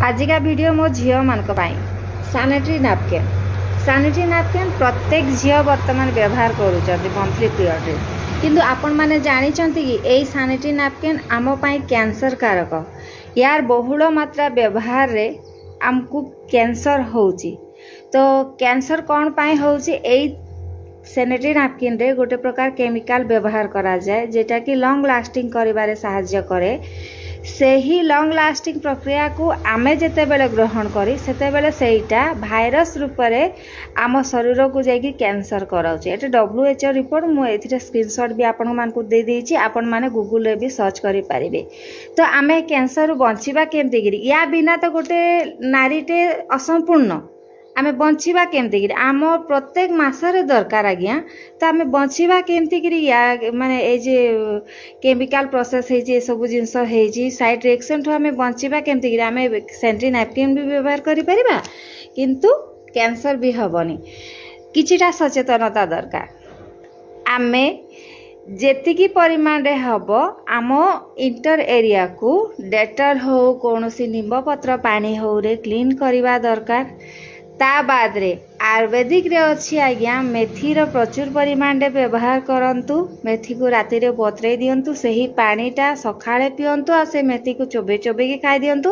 ଆଜିକା ଭିଡ଼ିଓ ମୋ ଝିଅମାନଙ୍କ ପାଇଁ। ସାନିଟାରୀ ନାପକିନ୍, ସାନିଟାରୀ ନାପକିନ୍ ପ୍ରତ୍ୟେକ ଝିଅ ବର୍ତ୍ତମାନ ବ୍ୟବହାର କରୁଛନ୍ତି ମନ୍ଥଲି ପିରିୟଡ଼ରେ। କିନ୍ତୁ ଆପଣମାନେ ଜାଣିଛନ୍ତି କି, ଏଇ ସାନିଟାରୀ ନାପକିନ୍ ଆମ ପାଇଁ କ୍ୟାନ୍ସର କାରକ? ୟାର ବହୁଳ ମାତ୍ରା ବ୍ୟବହାରରେ ଆମକୁ କ୍ୟାନ୍ସର ହେଉଛି। ତ କ୍ୟାନ୍ସର କ'ଣ ପାଇଁ ହେଉଛି? ଏଇ ସାନିଟାରୀ ନାପକିନ୍ରେ ଗୋଟେ ପ୍ରକାର କେମିକାଲ ବ୍ୟବହାର କରାଯାଏ, ଯେଉଁଟାକି ଲଙ୍ଗ୍ ଲାଷ୍ଟିଂ କରିବାରେ ସାହାଯ୍ୟ କରେ। ସେହି ଲଙ୍ଗ୍ ଲାଷ୍ଟିଂ ପ୍ରକ୍ରିୟାକୁ ଆମେ ଯେତେବେଳେ ଗ୍ରହଣ କରି, ସେତେବେଳେ ସେଇଟା ଭାଇରସ୍ ରୂପରେ ଆମ ଶରୀରକୁ ଯାଇକି କ୍ୟାନ୍ସର କରାଉଛି। ଏଇଟା WHO report. ମୁଁ ଏଥିରେ ସ୍କ୍ରିନସଟ୍ ବି ଆପଣମାନଙ୍କୁ ଦେଇଦେଇଛି, ଆପଣମାନେ ଗୁଗୁଲରେ ବି ସର୍ଚ୍ଚ କରିପାରିବେ। ତ ଆମେ କ୍ୟାନ୍ସରରୁ ବଞ୍ଚିବା କେମିତିକିରି? ୟା ବିନା ତ ଗୋଟେ ନାରୀଟେ ଅସମ୍ପୂର୍ଣ୍ଣ। ଆମେ ବଞ୍ଚିବା କେମିତିକିରି? ଆମ ପ୍ରତ୍ୟେକ ମାସରେ ଦରକାର ଆଜ୍ଞା। ତ ଆମେ ବଞ୍ଚିବା କେମିତିକିରି? ୟା ମାନେ ଏଇ ଯେ କେମିକାଲ ପ୍ରୋସେସ୍ ହେଇଛି, ଏସବୁ ଜିନିଷ ହେଇଛି, ସାଇଡ଼୍ ରିଏକ୍ସନ୍ଠୁ ଆମେ ବଞ୍ଚିବା କେମିତିକିରି? ଆମେ ସାନିଟାରୀ ନାପକିନ୍ ବି ବ୍ୟବହାର କରିପାରିବା, କିନ୍ତୁ କ୍ୟାନ୍ସର ବି ହେବନି। କିଛିଟା ସଚେତନତା ଦରକାର। ଆମେ ଯେତିକି ପରିମାଣରେ ହେବ ଆମ ଇଣ୍ଟର ଏରିଆକୁ ଡେଟଲ୍ ହଉ, କୌଣସି ନିମ୍ବପତ୍ର ପାଣି ହଉରେ କ୍ଲିନ୍ କରିବା ଦରକାର। ତା ବାଦରେ ଆୟୁର୍ବେଦିକରେ ଅଛି ଆଜ୍ଞା, ମେଥିର ପ୍ରଚୁର ପରିମାଣରେ ବ୍ୟବହାର କରନ୍ତୁ। ମେଥିକୁ ରାତିରେ ବତୁରେଇ ଦିଅନ୍ତୁ, ସେହି ପାଣିଟା ସକାଳେ ପିଅନ୍ତୁ ଆଉ ସେ ମେଥିକୁ ଚୋବେଇ ଚୋବେଇକି ଖାଇଦିଅନ୍ତୁ।